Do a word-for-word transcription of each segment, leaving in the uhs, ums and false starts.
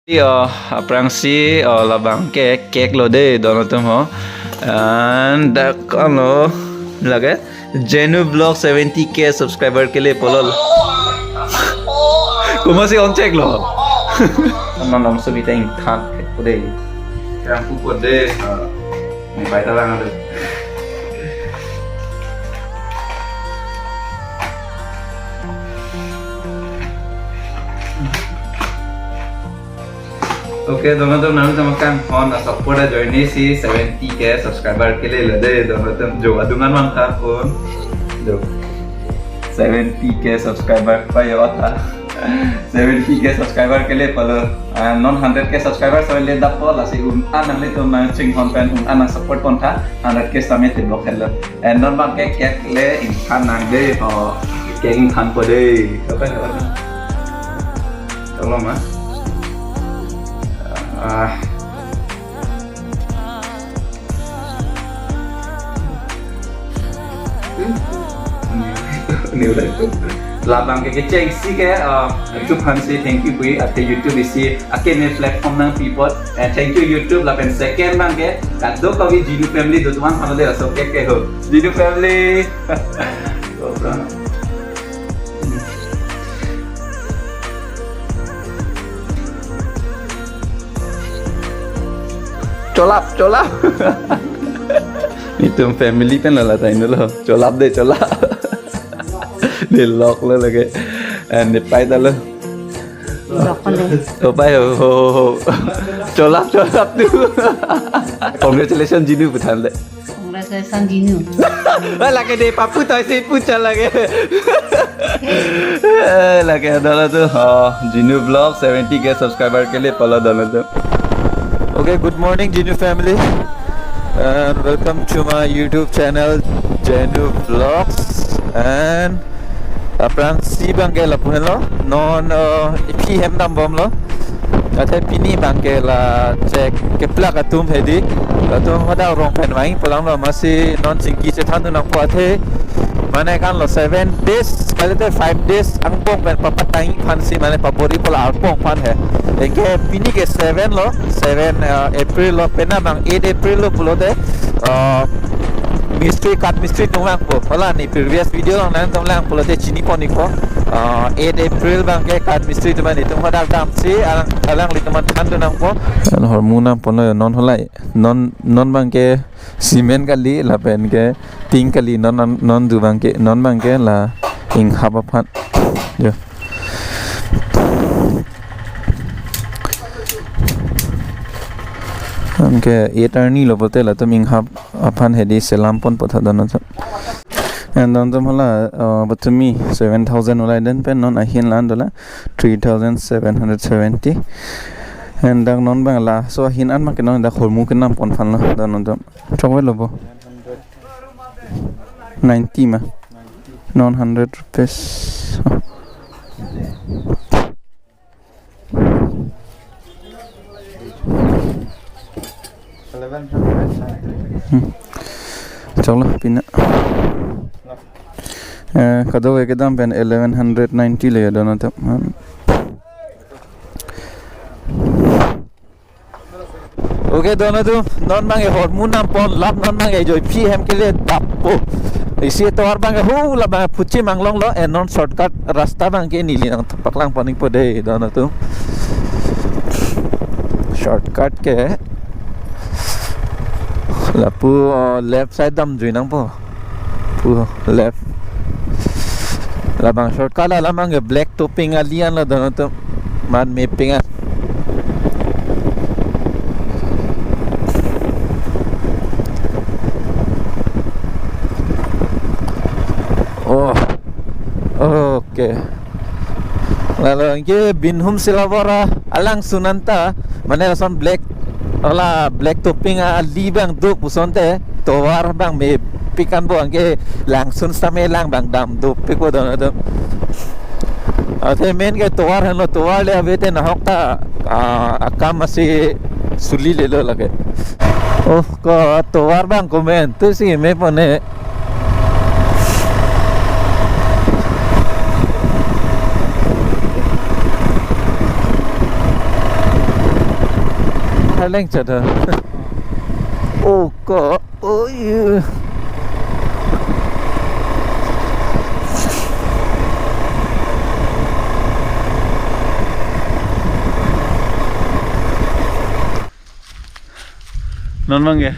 Oh, aphrangsi, oh, labang ke cake lo de, don atum ho. And dak ano lake Jenu Vlog seventy K subscriber ke liye pulo. Komatsi on cake lo. Ano nom subi ta ingthan ke pude. Yang pu pude. Ni pai ta lang adu. Okay, don atum, nanglitum akanghon a-support ajoine si seventy K subscriber ke liye lo de, don atum, jo adungan mang tha pon. Jo. Seventy K subscriber pa yo tha. Seventy K subscriber ke liye pulo. Ah, non hundred K subscriber so le dap po, lasi un-an nanglitum nangchinghon pen un-an nang support pon tha, hundred K sitame tebok helo. Eh, non bang ke cake le ingthan nang de ho. Cake ingthan po de. Apa, apa? Tolong, ah. Ah. New life. Labang ke kechengsi ke, uh, YouTube aphansi thank you pu-i, athe YouTube isi akeme platform nangpi apot. Eh, thank you YouTube, lapen second bang ke kadokave Jinu family do tuan hano de aso ke ke ho. Jinu family. Cholap, cholap. Itum family pen lala ta ino lo. Cholap de, cholap. De lok lo lake. And de pai ta lo. Lok ko le. Oh, pai ho, ho, ho, ho. Cholap, cholap tu. Congratulations, Jinu puthan le. Congratulations, Jinu. Wah, lake de papu toy si pucha lake. Eh, lake adalah tu. Oh, Jinu Vlog seventy K subscriber ke liye pulo don atum. Okay, good morning, Jinu family. And welcome to my YouTube channel, Jinu Vlogs. And aphrangsi bang ke lapu henlo, non, eh, iphi hem dam bomlo. Athe pini bang ke la cake keplak atum hedi. Latum hadak rong pen vang-i pulang lo, amatsi non chingki chethan dun nangpo athe. Mane kan lo seven days, kali te five days angbong pen papatang aphansi mane pabor-i pu la angbong aphan he. Anke pini ke seven lo, seven, eh, April lo, penang bang eight April lo pulote, eh, mistri, kath mistri atum vangpo. Hala ne previous video along nangtum lang pulote chini pon-ikpo. Ah, eight April bang ke kath mistri atum an itum hadak damsi alang, alanglitum aphan than dun nangpo. An hormu nam pon lo non halai. Non, non bang ke cement kali lapen ke tin kali non, non, non do bang ke, non bang ke la inghap aphan. Yo. Anke eight arni lo pulote latum inghap aphan hedi selam ponpo tha don atum. And don atum hala, uh, patumi seven thousand ulai, den pen non ahin la-an dola three thousand seven hundred seventy. And dak non bang laso ahin an ma ke non dak hormu kenam pon aphan lo don atum. Chokvelo bo. Ninety ma. Non hundred rupees. Oh. Eleven hundred ninety. Hmm. Choklo pina. Eh, kadokave kedam pen eleven hundred ninety le don atum. Okay, don atum, non bang ke hormu nam pon, lap non bang ke joipi hem ke liye dappo. Isi tovar bang ke hu labang Phuchim Anglong lo, eh, non shortcut rasta bang ke neli nangpaklang pon-ikpo de, don atum. Shortcut ke lapu, oh, left side damjui nangpo. Pu left. Labang shortcut la labang ke black topping ali an lo don atum. Man meping an. Oh. Okay. Lalo anke Binhum Silabora alangsun anta, mane lason black, hala black topping ali bang do pusonte, tovar bang mepik an bo, anke langsun sitame lang bang dam dopikpo don atum. Athe main ke tovar henlo, tovar le ave te nahok ta, ah, akam asi suli lelo lake. Oh, ko tovar bang komantusi me pon he. Tharleng chada. Oh, ko. Oh, yeah. Non abangke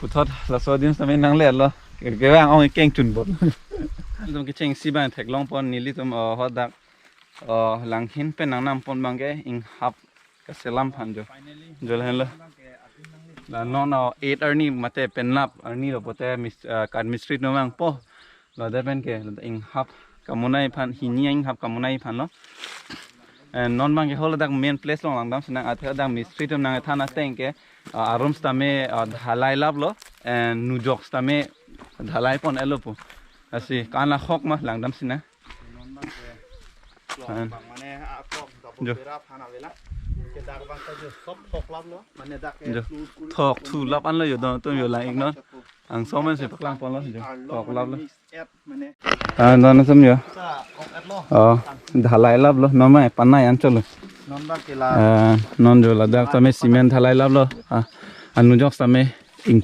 puthot laso adim sitame nanglelo. Ke, kevang ong kengchun bot. Nelitum kechengsi abang theklongpon, nelitum, oh, hadak, oh, Langhin pen nangnam pon abangke inghap kaselam aphan jo. Jo lahenlo. La non, oh, eight arni mate penap arni lo pote mis-, ah, kan mistri atum vangpo. Ladak pen ke inghap kamonai aphan, hini inghap kamonai aphan lo. And non abangke haladak main place along langdam sinang, athe dak mistri atum nangthan ateng ke, ah, arum sitame, ah, dhalai laplo, and nujok sitame dhalai pon-etlo pu. Lasi kan ahok ma langdam sinang. An. Jo. Jo. Thok thu lap anlo jo, don atum jo lang-iknon. Angsong pensi paklang ponlo jo. Thok laplo. Ah, don atum jo. Oh, dhalai laplo. Non ma panai anchotlo. Ah, non jo ladak sitame cement dhalai laplo. Ah, anujok sitame ing,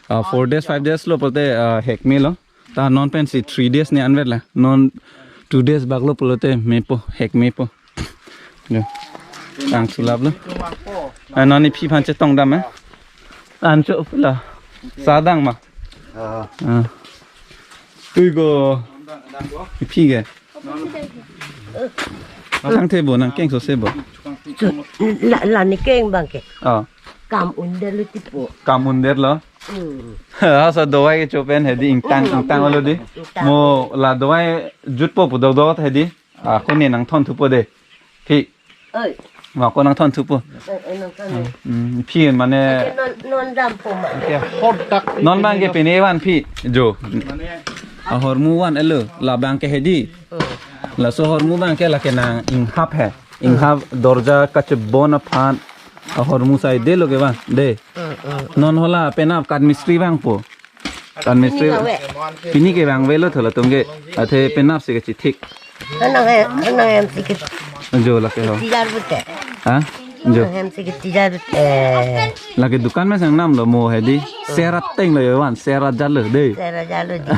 ah, four days, five days lo pulote, ah, hekmelo. Ta non pensi three days ni anvet la. Non two days bak lo pulote mepo, hekmepo. Jo. Tang thu laplo. Ah, non iphi aphan chetongdam, eh. Ancho pula. Sadang ma. Ah. Ah. Tui ko. Iphi ke. Nangthe bo, nangkeng sose bo. La, la ne keng abangke. Ah. Kam un-edetlo tipo. Kam un-edetlo. Hmm. Ha, sa dawai kecho pen hedi ingtang, hmm, ingtang olo di. Ingtang. Mo la dawai jutpo pu dokdok hedi. Ah, ako ne nangthonthupo de. Phi. Oi. Mo ako nangthonthupo. Oi, oi, nangthon. Hmm, phi mane. Ake non, non dampo ma. Ke hodak. Non abangke pine van phi. Jo. Mane. Ahormu van-etlo. La abangke hedi. Hmm. Laso ahormu abangke lake nang inghap he. Inghap dorja kachebon aphan. Ahormu sai delo kevan. De. Hmm, hmm. Non hala penap kan mistri vangpo. Kan mistri. Pini vangve. Pini ke vangvelo tho latum ke. Athe penapsi kachethik. Hanang he, hanang hemsi ke. Jo lake ho. Tijar bute. Ha? Jo. Hanang hemsi ke tijar bute. Lake dukan mesen nangnamlo mo hedi. Sera atenglo jo van, sera jalo de. Sera jalo de.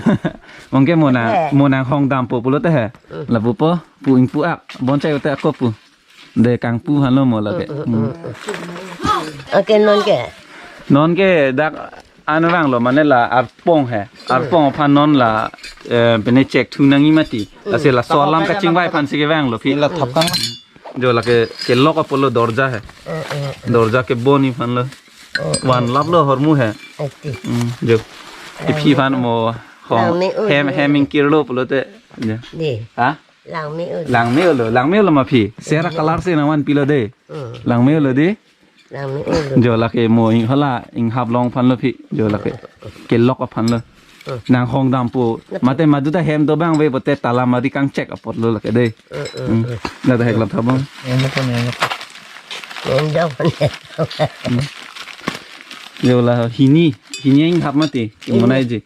Mo ke mo nang, eh, mo nanghong dampo pulote he. Hmm. Lapu po, pu ingpu ak, bon chai ute ako pu. De kangpu aphanlo mo lake. Hmm, hmm, hmm, hmm. Ake non ke. Non ke dak an vanglo mane la arpong he. Arpong aphan non la, eh, pine check thu nangji mati. Lasi laso alam kachingvai aphansi kevanglo phi. La thap kang. Jo lake kelok apotlo dorja he. Eh, eh, eh. Dorja kebon aphanlo. Eh, eh. Van laplo ahormu he. Ati. Hmm, jo. Iphi aphan mo hong. Langme-o hem, hem ingkirlo pulote. Jo. De. Ha? Langme-o. Langme-olo, langme-olo ma phi. Sera color si nangvanpilo de. Hmm. Langme-olo de. Langme-olo. Jo lake mo ing hala inghap long aphanlo phi. Jo lake. Kelok aphanlo. Hmm. Nanghong dampo. Mate maduta hem do abang ve pote tala mari kangchek apotlo lake de. Hmm, hmm, hmm. Lata hek lam thabang. Yang apa nih, yang apa? Yang dong. Hmm. Jo la hini, hini inghap mati. Hini. Kemonai ji.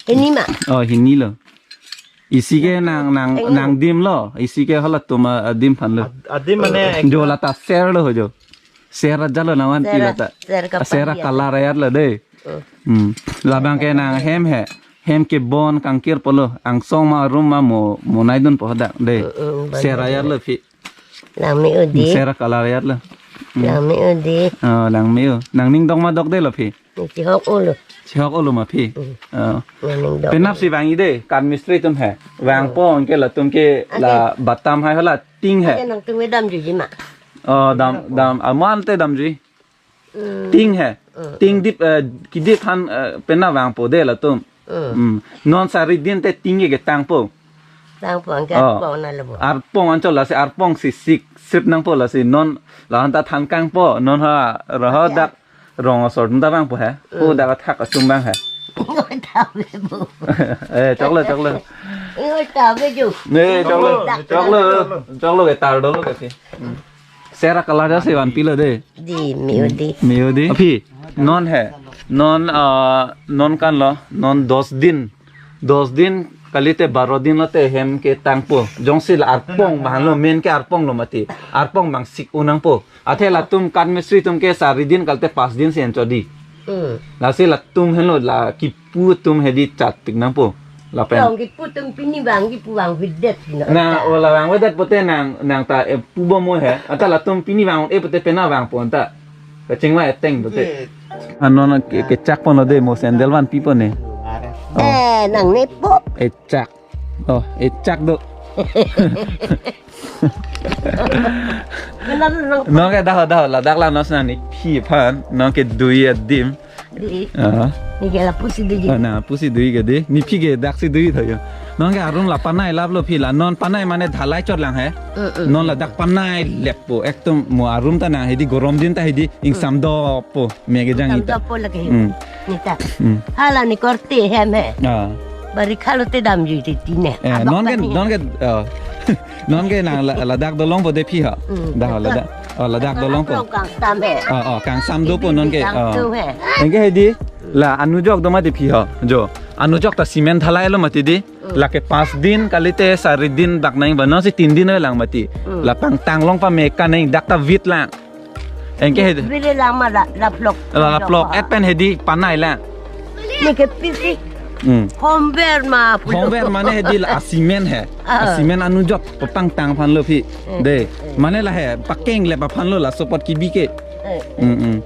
Hini ma. Oh, hinilo. Isi ke nang, nang, eh, nangdimlo, isi ke halatum adim aphanlo. Ad-, adim mane. Jo lata serlo ho jo. Sera jalo nangvanpi lata. Sera, sera kapan sera dia? Color ayarlo de. Hmm. Hmm. Labang ke nang hem he. Hem kebon kangkir polo. Angsong ma arum ma mo, mo naidunpo hadak de. Hmm, hmm, sera ayarlo phi. Langme-o de. Sera color ayarlo. Hmm. Langme-o de. Oh, langme-o. Nangning dok ma dokdelo phi. Chihok-olo. Chihok-olo ma phi. Hmm. Oh. Nangning dok. Penapsi vangji de, kan mistri atum he. Vangpo, hmm, anke latum ke, ake, la batam hai hala ting he. Ake nangtum damjuiji ma. Oh, dam, dam, aman te damjuiji. Hmm. Ting he. Hmm. Ting dip, eh, kedip aphan, eh, penap vangpo de latum. Hmm. Hmm. Non sari din te ting ke tangpo. Tangpo, anke, oh, arpong na lebo. Arpong anchot lasi arpong si sik sip nangpo lasi non la-an ta than kangpo, non ha roho, ya, dak rong asor dun ta vangpo he. Ko, hmm, dak athak asum vang he. Ingoi ta ve bo. Eh, choklo, choklo. Ingoi ta ve jo. Ne, choklo, dak, choklo, dak, choklo ke tar dolo ke si. Hmm. Sera color jasi vanpilo de. Di, me-o de. Me-o de. Aphi, non he. Non, ah, non kanlo, non dos din. Dos din Kalite baro din lote hem ketangpo. Jongsi la arpong bang lo, main ke arpong lo mati. Arpong bang sik-un nangpo. Athe latum kat mistri atum ke sari din kalite pas din si enchot di. Hmm. Lasi latum henlo la kipu atum hedi chatpik nangpo. Lapen. Long kipu atum pini bang kipu bang vedet na. Na, o la bang vedet pote nang, nang ta, eh, pu bom mo he. Anta latum pini bang, eh, pote pena bang po anta. Kachingvai ateng pote. Anon ke, kechak pon lo de mo sandal vanpi pon ne. Oh. Eh, nang ne po. Echak. Oh, echak do. Kenal nang. Non ke dah, dah, ladak la non si nangphi aphan, non ke dui adim. Di. Ah. Ne ke lapusi dui. Ah, na, pusi dui ke di. Nephi ke daksi dui tho yo. Non ke arum la panai lap lo phi la. Non panai mane dhalai chot lang he. Mm, mm. Non ladak panai lap po. Ekdom mo arum ta nang hedi gorom din ta hedi ingsam dopo. Me kejang ita. Ingsam dopo lake. Hmm. Nita. Hmm. Hala ne korte hem he. Ah. Bari khalo te damjui te tine. Eh, non ke, non ke, oh. Non ke nang la-, ladak dolongpo de phi ha. Hmm. Dah, ladak. Oh, ladak dolongpo. Kangsam he. Oh, oh, kangsam dopo non ke. Kangsam he. Anke hedi la anujok do mati phi ha. Jo. Anujok ta cement dhalai lo mati di. Hmm. Lake pas din kalite sari din bak nang ba non si tin din lang mati. Hmm. La pangtang long pame kaneng dak ta vit lang. Anke hedi. Vile lama la, la plok. La, la plok. Et pen hedi panai la. Ne ke pisi. Hmm. Homber ma pulo. Homber mane hedi la asimen he. Ah. Asimen anujok pepangtang aphan lo phi. Eh. De. Eh. Mane la he pakeng le aphan lo laso apot kibi ke. Eh. Hmm, hmm.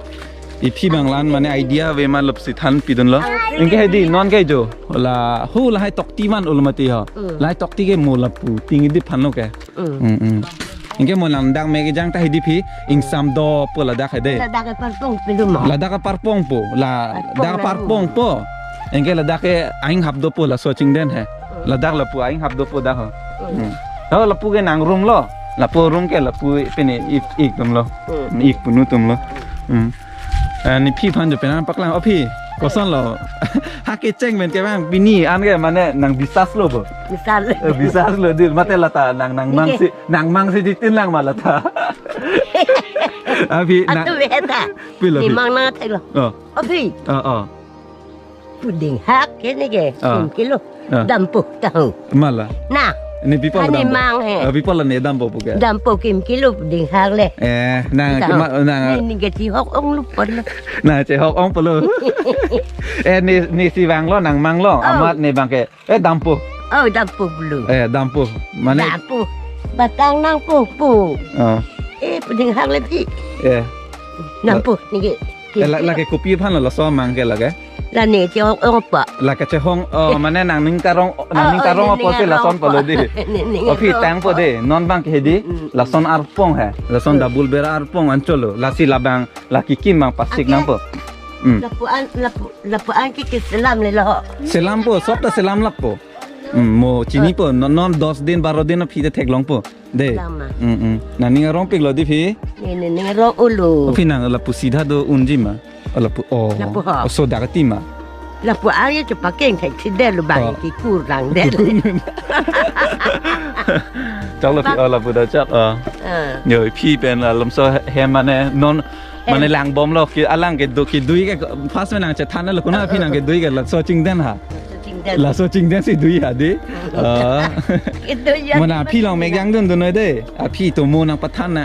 Iphi bang lan mane idea ave ma lop si than pidun lo. Anke hedi non ke jo. La hu lahai tokti man ul mati ho. Hmm. Lahai tokti ke mo lapu ting di aphan lo ke. Mm. Mm, mm. Anke mo ladak me kejang ta hedi phi ingsam dopo ladak hedi. Ladak ke parpong pilu mo. Ladak ke parpong po, ladak parpong po. Anke ladak ke aing hap dopo laso chingden he. Mm. Ladak lapu aing hap dopo dak ho. Mm. Mm. Ho lapu ke nang room lo. Lapu room ke lapu pini ik, ik atum lo. Mm. Ik punu atum lo. Mm. Eh, nephi aphan jo penang paklang, o phi, koson lo. Ha kecheng pen kevang pini an ke mane nang bisas lo bo. Bisas lo. Eh, bisas lo dil mate lata nang nang mang si, nang mang si ditin lang ma lata. Aphi nang. Atu beta. Pilo phi. Ni mang nang thek lo. Oh. O phi. Oh, oh. Puding hak ke ne ke, ah, kim kilo. Ah. Dampo tahu. Mala. Nah. Ne pi apot la dampo? Mang he. Ah, pi apot la ne dampo pu ke? Dampo kim kilo puding hak le. Eh, nang tahu. Kima, nang. Ne, ne ke chihok ong lupon lo. Nang chihok ong pulo. Eh, ne, ne si vang lo, nang mang lo. Oh. Amat ne bang ke. Eh, dampo. Oh, dampo pulo. Eh, dampo. Mane? Dampo. Batang nang po po. Ah. Eh, puding hak le phi. Eh. Dampo, ne ke. Eh, la, lake kopi aphan lo laso mang ke lake? La ne chihok ong pa. Lake chihok, oh, mane nang ning karong, nang ning karong apo te lason palo di. Ne, ne, oh, phi tangpo de, non bang ke hedi, mm, mm, lason arpong he. Lason, mm, double bera arpong anchot lo. Lasi labang, lake kim bang pasik nangpo. Mm. Lapu an, lapu, lapu an ke ke selam le lo. Selam po, sop ta selam lap po. Mm, mo chinipo, non, non dos din, baro din aphi te theklong po. De. Lama. Mm, mm. Nang ning arong pik lo di phi? Ne, ne, ning arong ulo. O phi nang lapu sida do unji ma. O lapu, oh. Lapu ho. O so dak ti ma. Lapu aye chepakeng thek si de lo bang, oh, kikur lang de. Chok lo phi, oh, lapu da chok, oh. Ah. Yo, phi pen la lom so hem mane non, mane lang bom lo, ki alang ke do, ki dui ke, first me nang chethan lo, kona phi nang ke dui ke laso chingden ha. Chingden. Laso chingden si dui ha di. Ah. Itu ya. Mana phi long mek yang dun dun noi de. Aphi to mo nang pathan na.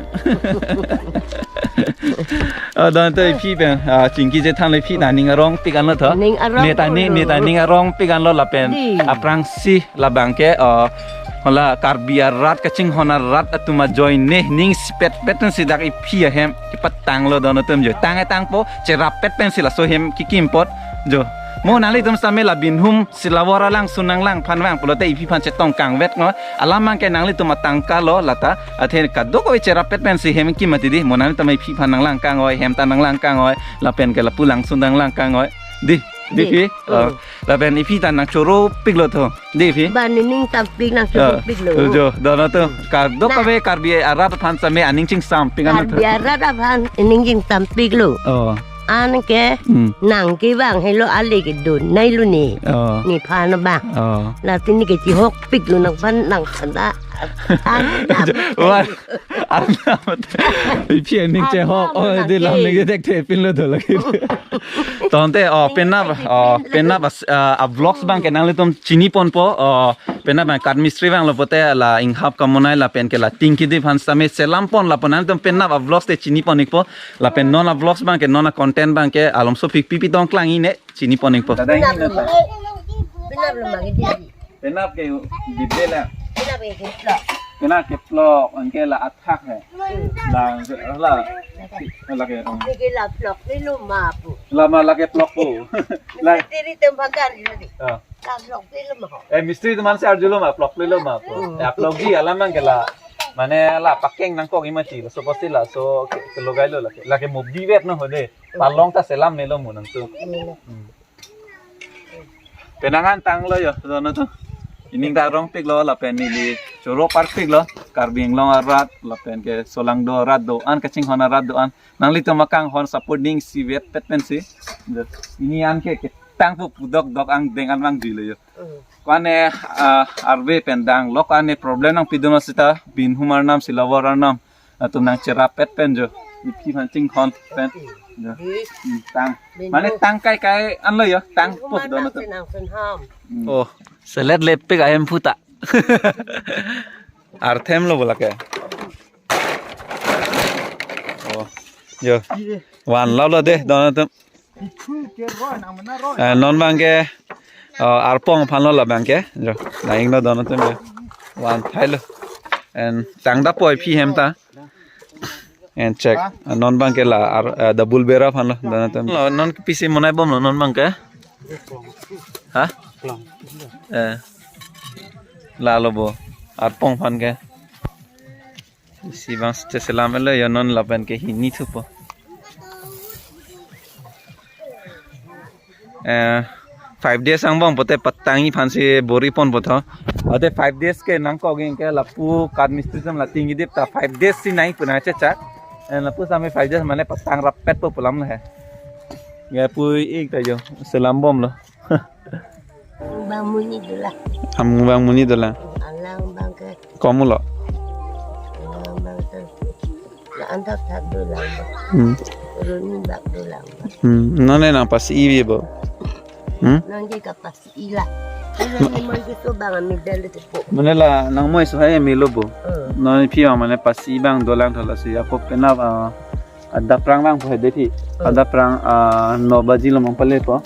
Ah, don to phi pen, ah, chingki chethan le phi nang ning arong pik an lo tho. Ning arong. Ne ta ni, ne ta ning arong pik an lo lapen. Di. Aphrangsi labang ke, ah, hala Karbi arat kachinghon arat atum ajoine ning sipet pet si dak iphi ahem kepatang lo don atum jo. Tang e tangpo cherap pet pen si laso hem kikim apot jo. Mo nanglitum same la binhum si la vora lang sunang lang phan vang pulote iphi aphan chetong kangvet ngo. Alam mang ke nanglitum atangka lo lata. Athe kadokave cherap pet pen si hem kim mati di. Mo nanglitum iphi aphan nang lang kangoi, hem ta nang lang kangoi. Lapen ke lapu lang sunang lang kangoi. Di, di, di phi. Oh. Lapen iphi ta nang choro pik lo tho. Di phi. Ba ne ning tam pik nang choro pik lo. Jo, don atum. Kadokave Karbi arat aphan same aning chingsam pik an lo tho. Karbi arat aphan ning chingsam pik lo. Oh. An ke, hmm, nang ke bang helo ale ke dun nai lo ne. Oh. Nephan bang. Oh. Lasi ne ke chihok pik lo nangphan nangphan ta. Wah, arnam. Iphi aning chehok, oh, de lam ningje thekthe pinlo do lake. Tangte, oh, penap, oh, penap as, ah, a vlogs abang ke nanglitum chiniponpo, oh, penap abang KAT mistri abang lo pote la Inghap Kamonai lapen ke la Tingkidip aphan sitame selam pon lapu nanglitum penap a vlogs te chiniponpo, lapen non a vlogs abang ke non a content abang ke alomso pik pipi tong klang ine chiniponpo. Dada ini nata. Penap lo magi di. Penap ke dibe la. Penap ke plok. Penap ke plok, anke la athak he. La, la, la ke, um. Lagi la plok ni lo ma pu. Lama lake plok pu. La. Mistri atum bhakar ni. Ah. La plok ni lo ma ho. Eh, mistri atum man si arjulo ma, plok ni lo ma pu. Hmm. Ya, plok di alam abang ke la. Mane la pakeng nangkok imati, laso posi laso ke, ke logai lo lake. Lake mobi vet no hode. Palong ta selam nelo mo nangtum. Nelo. Hmm. Penang an tanglo yo, dono tu. Ining ta rong piklo lapen neli choro parpiklo. Karbi Anglong arat lapen ke solangdo arat do-an, kachinghon arat do-an. Nanglitum akanghon support ning si vet pet pensi. Ini an ke, ke tangpo pudok dok angdeng an vangji lo yo. Mm. Ko-an ne, ah, arve pen danglo, ko-an ne problem nangpidunlo seta, bin humar nam, silawar nam. Atum nangcherap pet pen jo. Iphi aphan chinghon pen. Jo. Hmm, tang. Mane tang kai kai anlo yo, tangpo dono tu. Senang senham. Hmm. Oh, selet lepik ahem puta. Arthem lo bola ke. Oh, yo. Vanlo lo de dono tu. Eh, non abang ke, eh, arpong aphan lo la abang ke. Jo, na ingno dono tu jo. Van thai lo. En tangdappo iphi hem ta. En check. Eh, non abang ke la ar, eh, double bera aphan lo dono tu. Lo, non pisi monai bomlo non abang ke. Ha? Eh. La lo bo. Arpong aphan ke. Isi abang cheselam lo yo non lapen ke hini thupo. Eh, five days angbong pote patang iphan si bor-iponpo tho. Ate five days ke nangkok ing ke lapu KAT mistri atum la Tingkidip ta five days si nai puna chechak. Eh, lapu sami five days mane patang rappetpo pu alam lo he. Ya pu ik ta yo selam bomlo. Bang muni dolang. Am bang muni dolang. Alang bang ke. Komulo. Alang bang ke. La andak thak dolang bang. Hmm. Roni bak dolang bang. Hmm. None nang pasi iwi bo. Hmm? Nang je ka pasi ila. Roni mon ke so bang amidal ke po. Mane la nang moi so hai milo bo. Hmm. None phi bang mane pasi bang dolang thala si apo penap, ah, adap prang bang po hede phi. Hmm. Adap prang, ah, no baji lo mang pale po.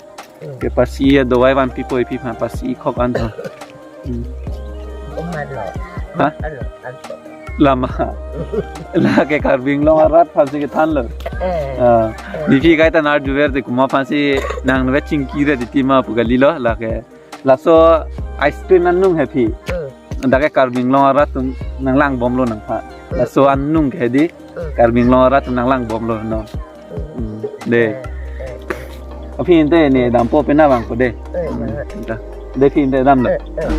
Ke pasi ya dawai vanpipo iphi aphan pasi ikhok an tho. Hmm. Umar lo. Ha? Alo, alo. Lama. La ke Karbi Anglong arat aphan si kethan lo. Eh. Ah. Iphi kaita nar juver de komat aphan si nang nove chingki re di tima pu kali lo la ke. Laso ice cream anung he phi. Hmm. Dak ke Karbi Anglong arat atum nanglang bomlo nangpha. Hmm. Laso anung ke di. Hmm. Karbi Anglong arat atum nanglang bomlo no. Hmm. De. Eh, eh, eh. Aphi inte ne dampo penap bang ko de. Eh, hmm. Mana? Ita. De phi inte damlo. Eh, eh.